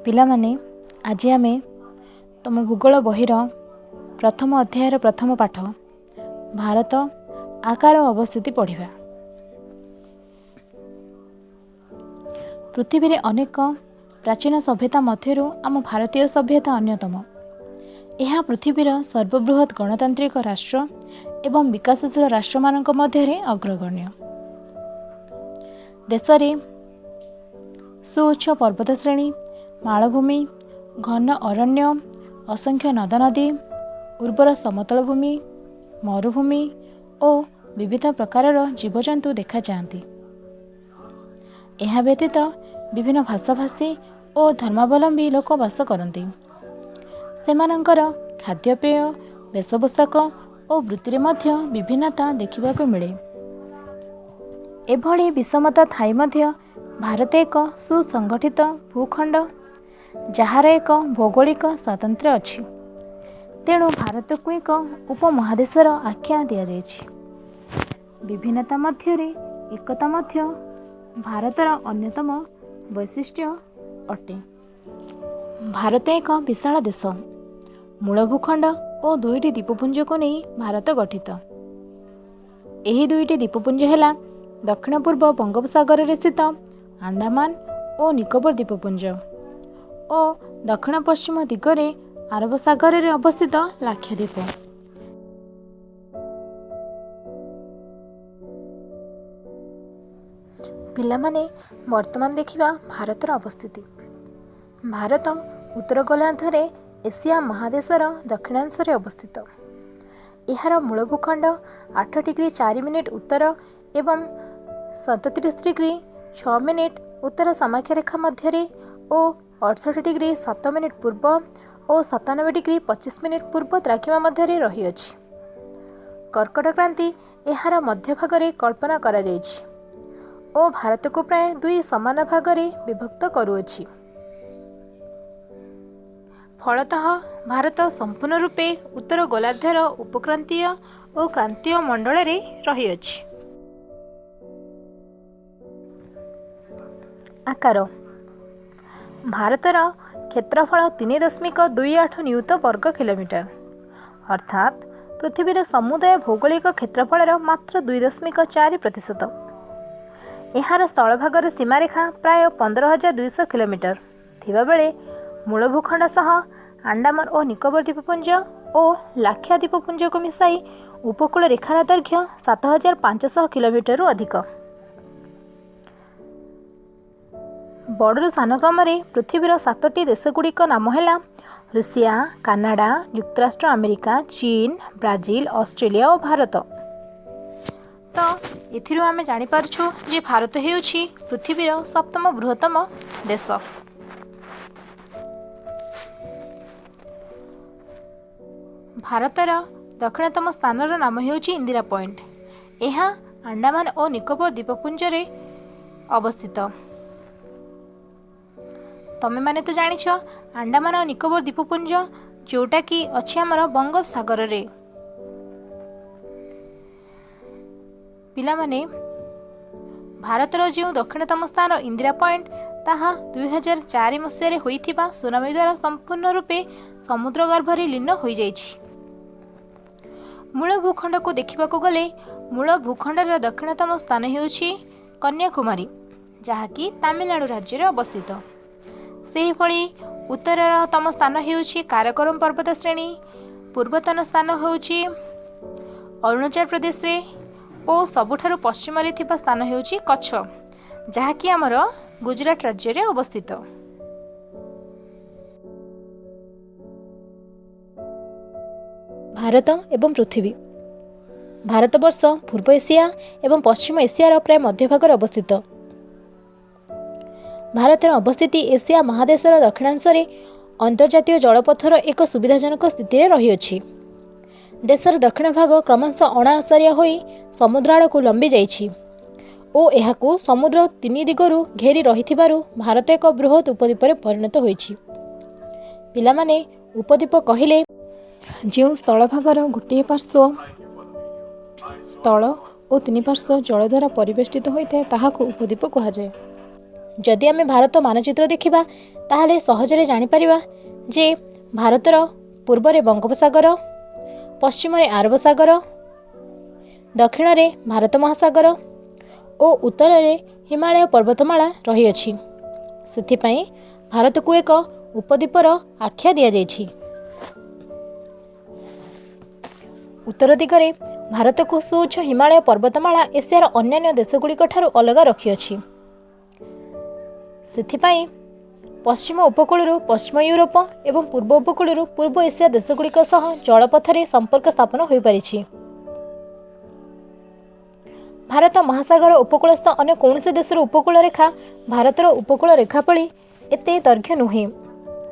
ପିଲାମାନେ, ଆଜି ଆମେ ତୁମ ଭୂଗୋଳ ବହିର ପ୍ରଥମ ଅଧ୍ୟାୟର ପ୍ରଥମ ପାଠ ଭାରତ ଆକାର ଓ ଅବସ୍ଥିତି ପଢ଼ିବା। ପୃଥିବୀରେ ଅନେକ ପ୍ରାଚୀନ ସଭ୍ୟତା ମଧ୍ୟରୁ ଆମ ଭାରତୀୟ ସଭ୍ୟତା ଅନ୍ୟତମ। ଏହା ପୃଥିବୀର ସର୍ବବୃହତ୍ ଗଣତାନ୍ତ୍ରିକ ରାଷ୍ଟ୍ର ଏବଂ ବିକାଶଶୀଳ ରାଷ୍ଟ୍ରମାନଙ୍କ ମଧ୍ୟରେ ଅଗ୍ରଗଣ୍ୟ। ଦେଶରେ ସୁଉଚ୍ଚ ପର୍ବତ ଶ୍ରେଣୀ, ମାଳଭୂମି, ଘନ ଅରଣ୍ୟ, ଅସଂଖ୍ୟ ନଦନଦୀ, ଉର୍ବର ସମତଳ ଭୂମି, ମରୁଭୂମି ଓ ବିବିଧ ପ୍ରକାରର ଜୀବଜନ୍ତୁ ଦେଖାଯାଆନ୍ତି। ଏହା ବ୍ୟତୀତ ବିଭିନ୍ନ ଭାଷାଭାଷୀ ଓ ଧର୍ମାବଲମ୍ବୀ ଲୋକ ବାସ କରନ୍ତି। ସେମାନଙ୍କର ଖାଦ୍ୟପେୟ, ବେଶପୋଷାକ ଓ ବୃତ୍ତିରେ ମଧ୍ୟ ବିଭିନ୍ନତା ଦେଖିବାକୁ ମିଳେ। ଏଭଳି ବିଷମତା ଥାଇ ମଧ୍ୟ ଭାରତ ଏକ ସୁସଂଗଠିତ ଭୂଖଣ୍ଡ, ଯାହାର ଏକ ଭୌଗୋଳିକ ସ୍ୱାତନ୍ତ୍ର୍ୟ ଅଛି। ତେଣୁ ଭାରତକୁ ଏକ ଉପମହାଦେଶର ଆଖ୍ୟା ଦିଆଯାଇଛି। ବିଭିନ୍ନତା ମଧ୍ୟରେ ଏକତା ମଧ୍ୟ ଭାରତର ଅନ୍ୟତମ ବୈଶିଷ୍ଟ୍ୟ ଅଟେ। ଭାରତ ଏକ ବିଶାଳ ଦେଶ। ମୂଳ ଭୂଖଣ୍ଡ ଓ ଦୁଇଟି ଦ୍ୱୀପପୁଞ୍ଜକୁ ନେଇ ଭାରତ ଗଠିତ। ଏହି ଦୁଇଟି ଦ୍ୱୀପପୁଞ୍ଜ ହେଲା ଦକ୍ଷିଣ ପୂର୍ବ ବଙ୍ଗୋପସାଗରରେ ସ୍ଥିତ ଆଣ୍ଡାମାନ ଓ ନିକୋବର ଦ୍ୱୀପପୁଞ୍ଜ ଓ ଦକ୍ଷିଣ ପଶ୍ଚିମ ଦିଗରେ ଆରବ ସାଗରରେ ଅବସ୍ଥିତ ଲାକ୍ଷାଦ୍ୱୀପ। ପିଲାମାନେ, ବର୍ତ୍ତମାନ ଦେଖିବା ଭାରତର ଅବସ୍ଥିତି। ଭାରତ ଉତ୍ତର ଗୋଲାର୍ଦ୍ଧରେ ଏସିଆ ମହାଦେଶର ଦକ୍ଷିଣାଂଶରେ ଅବସ୍ଥିତ। ଏହାର ମୂଳ ଭୂଖଣ୍ଡ 8 ଡିଗ୍ରୀ 4 ମିନିଟ୍ ଉତ୍ତର ଏବଂ 37 ଡିଗ୍ରୀ 6 ମିନିଟ୍ ଉତ୍ତର ସମାକ୍ଷରେଖା ମଧ୍ୟରେ ଓ 68 ଡିଗ୍ରୀ 7 ମିନିଟ୍ ପୂର୍ବ ଓ 97 ଡିଗ୍ରୀ 25 ମିନିଟ୍ ପୂର୍ବ ଦ୍ରାଘିମା ମଧ୍ୟରେ ରହିଅଛି। କର୍କଟ କ୍ରାନ୍ତି ଏହାର ମଧ୍ୟଭାଗରେ କଳ୍ପନା କରାଯାଇଛି ଓ ଭାରତକୁ ପ୍ରାୟ ଦୁଇ ସମାନ ଭାଗରେ ବିଭକ୍ତ କରୁଅଛି। ଫଳତଃ ଭାରତ ସମ୍ପୂର୍ଣ୍ଣ ରୂପେ ଉତ୍ତର ଗୋଲାର୍ଦ୍ଧର ଉପକ୍ରାନ୍ତୀୟ ଓ କ୍ରାନ୍ତୀୟ ମଣ୍ଡଳରେ ରହିଅଛି। ଆକାର: ଭାରତର କ୍ଷେତ୍ରଫଳ 3.28 ନିୟୁତ ବର୍ଗ କିଲୋମିଟର, ଅର୍ଥାତ୍ ପୃଥିବୀର ସମୁଦାୟ ଭୌଗୋଳିକ କ୍ଷେତ୍ରଫଳର ମାତ୍ର 2.4%। ଏହାର ସ୍ଥଳଭାଗର ସୀମାରେଖା ପ୍ରାୟ 15,200 କିଲୋମିଟର ଥିବାବେଳେ ମୂଳ ଭୂଖଣ୍ଡ ସହ ଆଣ୍ଡାମାନ ଓ ନିକୋବର ଦ୍ୱୀପପୁଞ୍ଜ ଓ ଲାକ୍ଷା ଦ୍ୱୀପପୁଞ୍ଜକୁ ମିଶାଇ ଉପକୂଳ ରେଖାର ଦୈର୍ଘ୍ୟ 7,500 କିଲୋମିଟରରୁ ଅଧିକ। ବଡ଼ରୁ ସାନ କ୍ରମରେ ପୃଥିବୀର ସାତୋଟି ଦେଶଗୁଡ଼ିକ ନାମ ହେଲା ରୁଷିଆ, କାନାଡ଼ା, ଯୁକ୍ତରାଷ୍ଟ୍ର ଆମେରିକା, ଚୀନ, ବ୍ରାଜିଲ, ଅଷ୍ଟ୍ରେଲିଆ ଓ ଭାରତ। ତ ଏଥିରୁ ଆମେ ଜାଣିପାରୁଛୁ ଯେ ଭାରତ ହେଉଛି ପୃଥିବୀର ସପ୍ତମ ବୃହତ୍ତମ ଦେଶ। ଭାରତର ଦକ୍ଷିଣତମ ସ୍ଥାନର ନାମ ହେଉଛି ଇନ୍ଦିରା ପଏଣ୍ଟ। ଏହା ଆଣ୍ଡାମାନ ଓ ନିକୋବର ଦ୍ୱୀପପୁଞ୍ଜରେ ଅବସ୍ଥିତ। ତମେମାନେ ତ ଜାଣିଛ ଆଣ୍ଡାମାନ ଓ ନିକୋବର ଦ୍ୱୀପପୁଞ୍ଜ, ଯେଉଁଟାକି ଅଛି ଆମର ବଙ୍ଗୋପସାଗରରେ। ପିଲାମାନେ, ଭାରତର ଯେଉଁ ଦକ୍ଷିଣତମ ସ୍ଥାନ ଇନ୍ଦିରା ପଏଣ୍ଟ, ତାହା 2004 ମସିହାରେ ହୋଇଥିବା ସୁନାମି ଦ୍ୱାରା ସମ୍ପୂର୍ଣ୍ଣ ରୂପେ ସମୁଦ୍ର ଗର୍ଭରେ ଲୀନ ହୋଇଯାଇଛି। ମୂଳ ଭୂଖଣ୍ଡକୁ ଦେଖିବାକୁ ଗଲେ ମୂଳ ଭୂଖଣ୍ଡର ଦକ୍ଷିଣତମ ସ୍ଥାନ ହେଉଛି କନ୍ୟାକୁମାରୀ, ଯାହାକି ତାମିଲନାଡ଼ୁ ରାଜ୍ୟରେ ଅବସ୍ଥିତ। ସେହିଭଳି ଉତ୍ତରତମ ସ୍ଥାନ ହେଉଛି କାରାକୋରମ ପର୍ବତ ଶ୍ରେଣୀ, ପୂର୍ବତନ ସ୍ଥାନ ହେଉଛି ଅରୁଣାଚଳ ପ୍ରଦେଶରେ ଓ ସବୁଠାରୁ ପଶ୍ଚିମରେ ଥିବା ସ୍ଥାନ ହେଉଛି କଚ୍ଛ, ଯାହାକି ଆମର ଗୁଜୁରାଟ ରାଜ୍ୟରେ ଅବସ୍ଥିତ। ଭାରତ ଏବଂ ପୃଥିବୀ। ଭାରତବର୍ଷ ପୂର୍ବ ଏସିଆ ଏବଂ ପଶ୍ଚିମ ଏସିଆର ପ୍ରାୟ ମଧ୍ୟଭାଗରେ ଅବସ୍ଥିତ। ଭାରତର ଅବସ୍ଥିତି ଏସିଆ ମହାଦେଶର ଦକ୍ଷିଣାଂଶରେ ଅନ୍ତର୍ଜାତୀୟ ଜଳପଥର ଏକ ସୁବିଧାଜନକ ସ୍ଥିତିରେ ରହିଅଛି। ଦେଶର ଦକ୍ଷିଣ ଭାଗ କ୍ରମଶଃ ଅଣଓସାରିଆ ହୋଇ ସମୁଦ୍ର ଆଡ଼କୁ ଲମ୍ବି ଯାଇଛି ଓ ଏହାକୁ ସମୁଦ୍ର ତିନି ଦିଗରୁ ଘେରି ରହିଥିବାରୁ ଭାରତ ଏକ ବୃହତ୍ ଉପଦ୍ୱୀପରେ ପରିଣତ ହୋଇଛି। ପିଲାମାନେ, ଉପଦ୍ୱୀପ କହିଲେ ଯେଉଁ ସ୍ଥଳଭାଗର ଗୋଟିଏ ପାର୍ଶ୍ୱ ସ୍ଥଳ ଓ ତିନି ପାର୍ଶ୍ୱ ଜଳ ଦ୍ୱାରା ପରିବେଷ୍ଟିତ ହୋଇଥାଏ, ତାହାକୁ ଉପଦ୍ୱୀପ କୁହାଯାଏ। ଯଦି ଆମେ ଭାରତ ମାନଚିତ୍ର ଦେଖିବା, ତାହେଲେ ସହଜରେ ଜାଣିପାରିବା ଯେ ଭାରତର ପୂର୍ବରେ ବଙ୍ଗୋପସାଗର, ପଶ୍ଚିମରେ ଆରବ ସାଗର, ଦକ୍ଷିଣରେ ଭାରତ ମହାସାଗର ଓ ଉତ୍ତରରେ ହିମାଳୟ ପର୍ବତମାଳା ରହିଅଛି। ସେଥିପାଇଁ ଭାରତକୁ ଏକ ଉପଦ୍ୱୀପର ଆଖ୍ୟା ଦିଆଯାଇଛି। ଉତ୍ତର ଦିଗରେ ଭାରତକୁ ସୁଉଚ୍ଚ ହିମାଳୟ ପର୍ବତମାଳା ଏସିଆର ଅନ୍ୟାନ୍ୟ ଦେଶଗୁଡ଼ିକଠାରୁ ଅଲଗା ରଖିଅଛି। ସେଥିପାଇଁ ପଶ୍ଚିମ ଉପକୂଳରୁ ପଶ୍ଚିମ ୟୁରୋପ ଏବଂ ପୂର୍ବ ଉପକୂଳରୁ ପୂର୍ବ ଏସିଆ ଦେଶଗୁଡ଼ିକ ସହ ଜଳପଥରେ ସମ୍ପର୍କ ସ୍ଥାପନ ହୋଇପାରିଛି। ଭାରତ ମହାସାଗର ଉପକୂଳସ୍ଥ ଅନ୍ୟ କୌଣସି ଦେଶର ଉପକୂଳ ରେଖା ଭାରତର ଉପକୂଳ ରେଖା ଭଳି ଏତେ ଦୈର୍ଘ୍ୟ ନୁହେଁ।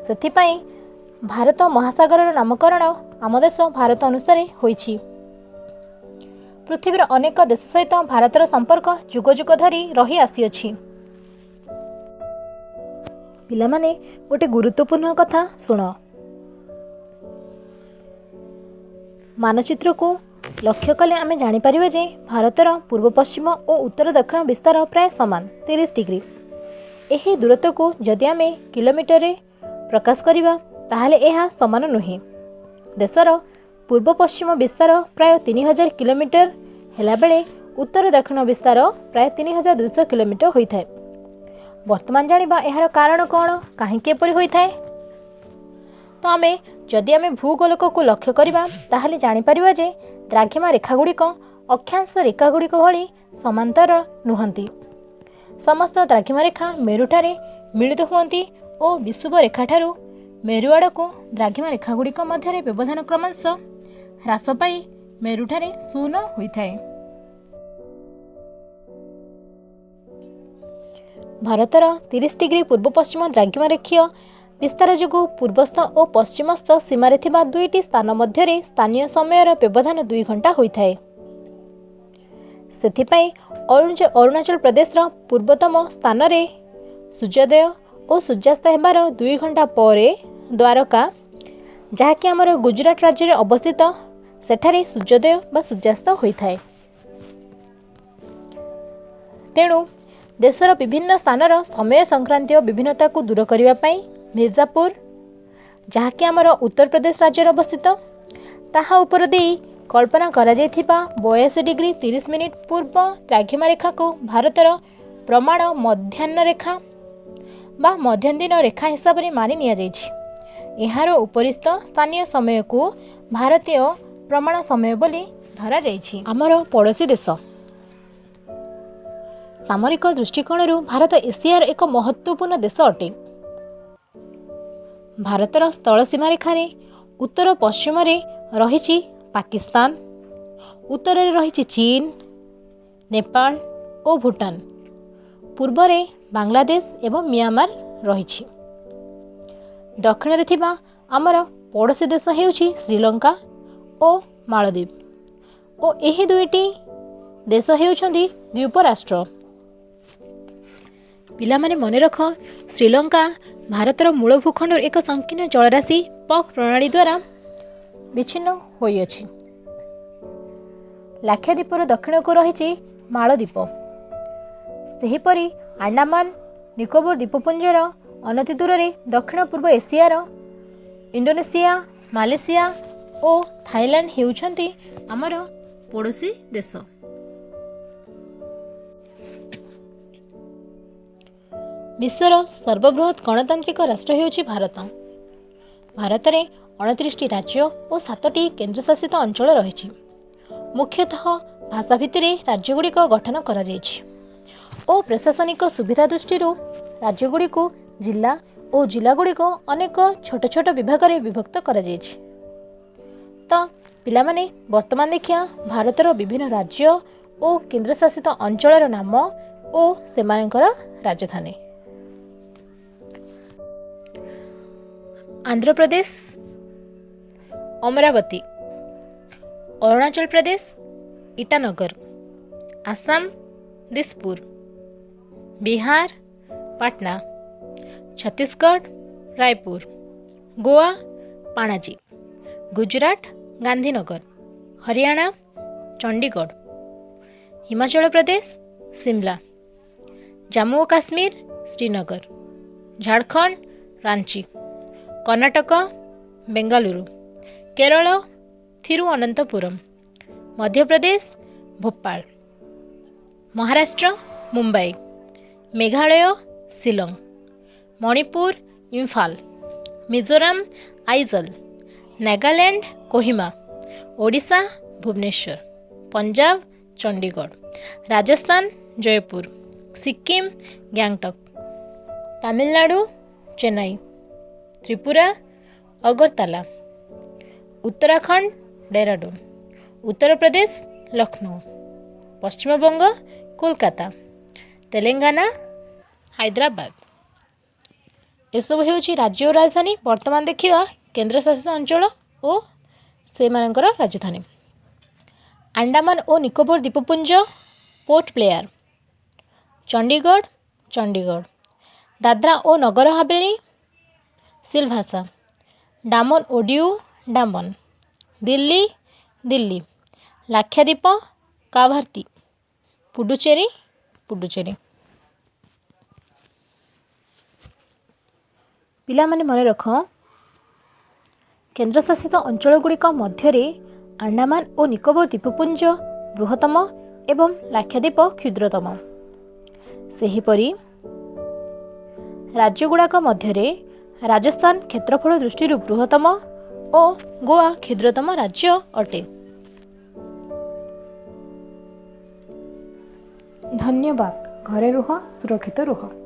ସେଥିପାଇଁ ଭାରତ ମହାସାଗରର ନାମକରଣ ଆମ ଦେଶ ଭାରତ ଅନୁସାରେ ହୋଇଛି। ପୃଥିବୀର ଅନେକ ଦେଶ ସହିତ ଭାରତର ସମ୍ପର୍କ ଯୁଗ ଯୁଗ ଧରି ରହି ଆସିଅଛି। ପିଲାମାନେ, ଗୋଟେ ଗୁରୁତ୍ୱପୂର୍ଣ୍ଣ କଥା ଶୁଣ। ମାନଚିତ୍ରକୁ ଲକ୍ଷ୍ୟ କଲେ ଆମେ ଜାଣିପାରିବା ଯେ ଭାରତର ପୂର୍ବ ପଶ୍ଚିମ ଓ ଉତ୍ତର ଦକ୍ଷିଣ ବିସ୍ତାର ପ୍ରାୟ ସମାନ 30 ଡିଗ୍ରୀ। ଏହି ଦୂରତ୍ୱକୁ ଯଦି ଆମେ କିଲୋମିଟରରେ ପ୍ରକାଶ କରିବା, ତାହେଲେ ଏହା ସମାନ ନୁହେଁ। ଦେଶର ପୂର୍ବ ପଶ୍ଚିମ ବିସ୍ତାର ପ୍ରାୟ 3000 କିଲୋମିଟର ହେଲାବେଳେ ଉତ୍ତର ଦକ୍ଷିଣ ବିସ୍ତାର ପ୍ରାୟ 3200 କିଲୋମିଟର ହୋଇଥାଏ। ବର୍ତ୍ତମାନ ଜାଣିବା ଏହାର କାରଣ କ'ଣ, କାହିଁକି ଏପରି ହୋଇଥାଏ। ତ ଆମେ ଯଦି ଆମେ ଭୂଗୋଲକକୁ ଲକ୍ଷ୍ୟ କରିବା, ତାହେଲେ ଜାଣିପାରିବା ଯେ ଦ୍ରାଘିମା ରେଖାଗୁଡ଼ିକ ଅକ୍ଷାଂଶ ରେଖାଗୁଡ଼ିକ ଭଳି ସମାନ୍ତର ନୁହନ୍ତି। ସମସ୍ତ ଦ୍ରାଘିମା ରେଖା ମେରୁଠାରେ ମିଳିତ ହୁଅନ୍ତି ଓ ବିଷୁବ ରେଖାଠାରୁ ମେରୁ ଆଡ଼କୁ ଦ୍ରାଘିମା ରେଖାଗୁଡ଼ିକ ମଧ୍ୟରେ ବ୍ୟବଧାନ କ୍ରମଶଃ ହ୍ରାସ ପାଇ ମେରୁଠାରେ ଶୂନ ହୋଇଥାଏ। ଭାରତର 30 ଡିଗ୍ରୀ ପୂର୍ବ ପଶ୍ଚିମ ଦ୍ରାଘିମା ରେଖୀୟ ବିସ୍ତାର ଯୋଗୁଁ ପୂର୍ବସ୍ଥ ଓ ପଶ୍ଚିମସ୍ଥ ସୀମାରେ ଥିବା ଦୁଇଟି ସ୍ଥାନ ମଧ୍ୟରେ ସ୍ଥାନୀୟ ସମୟର ବ୍ୟବଧାନ 2 ଘଣ୍ଟା ହୋଇଥାଏ। ସେଥିପାଇଁ ଅରୁଣାଚଳ ପ୍ରଦେଶର ପୂର୍ବତମ ସ୍ଥାନରେ ସୂର୍ଯ୍ୟୋଦୟ ଓ ସୂର୍ଯ୍ୟାସ୍ତ ହେବାର 2 ଘଣ୍ଟା ପରେ ଦ୍ୱାରକା, ଯାହାକି ଆମର ଗୁଜୁରାଟ ରାଜ୍ୟରେ ଅବସ୍ଥିତ, ସେଠାରେ ସୂର୍ଯ୍ୟୋଦୟ ବା ସୂର୍ଯ୍ୟାସ୍ତ ହୋଇଥାଏ। ତେଣୁ ଦେଶର ବିଭିନ୍ନ ସ୍ଥାନର ସମୟ ସଂକ୍ରାନ୍ତୀୟ ବିଭିନ୍ନତାକୁ ଦୂର କରିବା ପାଇଁ ମିର୍ଜାପୁର, ଯାହାକି ଆମର ଉତ୍ତରପ୍ରଦେଶ ରାଜ୍ୟରେ ଅବସ୍ଥିତ, ତାହା ଉପର ଦେଇ କଳ୍ପନା କରାଯାଇଥିବା 82 ଡିଗ୍ରୀ 30 ମିନିଟ୍ ପୂର୍ବ ଦ୍ରାଘିମା ରେଖାକୁ ଭାରତର ପ୍ରମାଣ ମଧ୍ୟାହ୍ନ ରେଖା ବା ମଧ୍ୟାହ୍ନ ରେଖା ହିସାବରେ ମାନି ନିଆଯାଇଛି। ଏହାର ଉପରିସ୍ଥ ସ୍ଥାନୀୟ ସମୟକୁ ଭାରତୀୟ ପ୍ରମାଣ ସମୟ ବୋଲି ଧରାଯାଇଛି। ଆମର ପଡ଼ୋଶୀ ଦେଶ। ସାମରିକ ଦୃଷ୍ଟିକୋଣରୁ ଭାରତ ଏସିଆର ଏକ ମହତ୍ତ୍ୱପୂର୍ଣ୍ଣ ଦେଶ ଅଟେ। ଭାରତର ସ୍ଥଳ ସୀମାରେଖାରେ ଉତ୍ତର ପଶ୍ଚିମରେ ରହିଛି ପାକିସ୍ତାନ, ଉତ୍ତରରେ ରହିଛି ଚୀନ, ନେପାଳ ଓ ଭୁଟାନ, ପୂର୍ବରେ ବାଂଲାଦେଶ ଏବଂ ମିଆଁମାର ରହିଛି। ଦକ୍ଷିଣରେ ଥିବା ଆମର ପଡ଼ୋଶୀ ଦେଶ ହେଉଛି ଶ୍ରୀଲଙ୍କା ଓ ମାଳଦ୍ୱୀପ ଓ ଏହି ଦୁଇଟି ଦେଶ ହେଉଛନ୍ତି ଦ୍ୱୀପ ରାଷ୍ଟ୍ର। ପିଲାମାନେ ମନେ ରଖ, ଶ୍ରୀଲଙ୍କା ଭାରତର ମୂଳ ଭୂଖଣ୍ଡରୁ ଏକ ସଂକୀର୍ଣ୍ଣ ଜଳରାଶି ପକ୍ ପ୍ରଣାଳୀ ଦ୍ୱାରା ବିଚ୍ଛିନ୍ନ ହୋଇଅଛି। ଲାକ୍ଷାଦ୍ୱୀପର ଦକ୍ଷିଣକୁ ରହିଛି ମାଳଦ୍ୱୀପ। ସେହିପରି ଆଣ୍ଡାମାନ ନିକୋବର ଦ୍ୱୀପପୁଞ୍ଜର ଅନତି ଦୂରରେ ଦକ୍ଷିଣ ପୂର୍ବ ଏସିଆର ଇଣ୍ଡୋନେସିଆ, ମାଲେସିଆ ଓ ଥାଇଲାଣ୍ଡ ହେଉଛନ୍ତି ଆମର ପଡ଼ୋଶୀ ଦେଶ। ବିଶ୍ୱର ସର୍ବବୃହତ୍ ଗଣତାନ୍ତ୍ରିକ ରାଷ୍ଟ୍ର ହେଉଛି ଭାରତ। ଭାରତରେ 29ଟି ରାଜ୍ୟ ଓ 7ଟି କେନ୍ଦ୍ରଶାସିତ ଅଞ୍ଚଳ ରହିଛି। ମୁଖ୍ୟତଃ ଭାଷା ଭିତ୍ତିରେ ରାଜ୍ୟଗୁଡ଼ିକ ଗଠନ କରାଯାଇଛି ଓ ପ୍ରଶାସନିକ ସୁବିଧା ଦୃଷ୍ଟିରୁ ରାଜ୍ୟଗୁଡ଼ିକୁ ଜିଲ୍ଲା ଓ ଜିଲ୍ଲାଗୁଡ଼ିକୁ ଅନେକ ଛୋଟ ଛୋଟ ବିଭାଗରେ ବିଭକ୍ତ କରାଯାଇଛି। ତ ପିଲାମାନେ, ବର୍ତ୍ତମାନ ଦେଖିବା ଭାରତର ବିଭିନ୍ନ ରାଜ୍ୟ ଓ କେନ୍ଦ୍ରଶାସିତ ଅଞ୍ଚଳର ନାମ ଓ ସେମାନଙ୍କର ରାଜଧାନୀ। ଆନ୍ଧ୍ରପ୍ରଦେଶ ଅମରାବତୀ, ଅରୁଣାଚଳ ପ୍ରଦେଶ ଇଟାନଗର, ଆସାମ ଦିସପୁର, ବିହାର ପାଟନା, ଛତିଶଗଡ଼ ରାୟପୁର, ଗୋଆ ପାଣାଜୀ, ଗୁଜୁରାଟ ଗାନ୍ଧୀନଗର, ହରିୟାଣା ଚଣ୍ଡିଗଡ଼, ହିମାଚଳ ପ୍ରଦେଶ ସିମଲା, ଜାମ୍ମୁ ଓ Kashmir Srinagar, Jharkhand Ranchi, Karnataka Bengaluru, Kerala Thiruvananthapuram, Madhya Pradesh Bhopal, Maharashtra Mumbai, Meghalaya Shillong, Manipur Imphal, Mizoram Aizawl, Nagaland Kohima, Odisha Bhubaneswar, Punjab Chandigarh, Rajasthan Jaipur, Sikkim Gangtok, Tamil Nadu Chennai, Tripura Agartala, Uttarakhand Dehradun, Uttar Pradesh Lucknow, Paschimbanga Kolkata, Telangana Hyderabad. ଏସବୁ ହେଉଛି ରାଜ୍ୟ ଓ ରାଜଧାନୀ। ବର୍ତ୍ତମାନ ଦେଖିବା କେନ୍ଦ୍ରଶାସିତ ଅଞ୍ଚଳ ଓ ସେମାନଙ୍କର ରାଜଧାନୀ। ଆଣ୍ଡାମାନ ଓ ନିକୋବର ଦ୍ୱୀପପୁଞ୍ଜ ପୋର୍ଟ ବ୍ଲେୟାର, ଚଣ୍ଡିଗଡ଼ ଚଣ୍ଡିଗଡ଼, ଦାଦ୍ରା ଓ ନଗର ହାବେଳି ସିଲଭାସା, ଡାମନ ଓ ଡିଉ ଡାମନ, ଦିଲ୍ଲୀ ଦିଲ୍ଲୀ, ଲାକ୍ଷାଦ୍ୱୀପ କାଭାର୍ତ୍ତି, ପୁଡୁଚେରୀ ପୁଡୁଚେରୀ। ପିଲାମାନେ ମନେ ରଖ, କେନ୍ଦ୍ରଶାସିତ ଅଞ୍ଚଳଗୁଡ଼ିକ ମଧ୍ୟରେ ଆଣ୍ଡାମାନ ଓ ନିକୋବର ଦ୍ୱୀପପୁଞ୍ଜ ବୃହତ୍ତମ ଏବଂ ଲାକ୍ଷାଦ୍ୱୀପ କ୍ଷୁଦ୍ରତମ। ସେହିପରି ରାଜ୍ୟଗୁଡ଼ାକ ମଧ୍ୟରେ ରାଜସ୍ଥାନ କ୍ଷେତ୍ରଫଳ ଦୃଷ୍ଟିରୁ ବୃହତ୍ତମ ଓ ଗୋଆ କ୍ଷୁଦ୍ରତମ ରାଜ୍ୟ ଅଟେ। ଧନ୍ୟବାଦ। ଘରେ ରୁହ, ସୁରକ୍ଷିତ ରୁହ।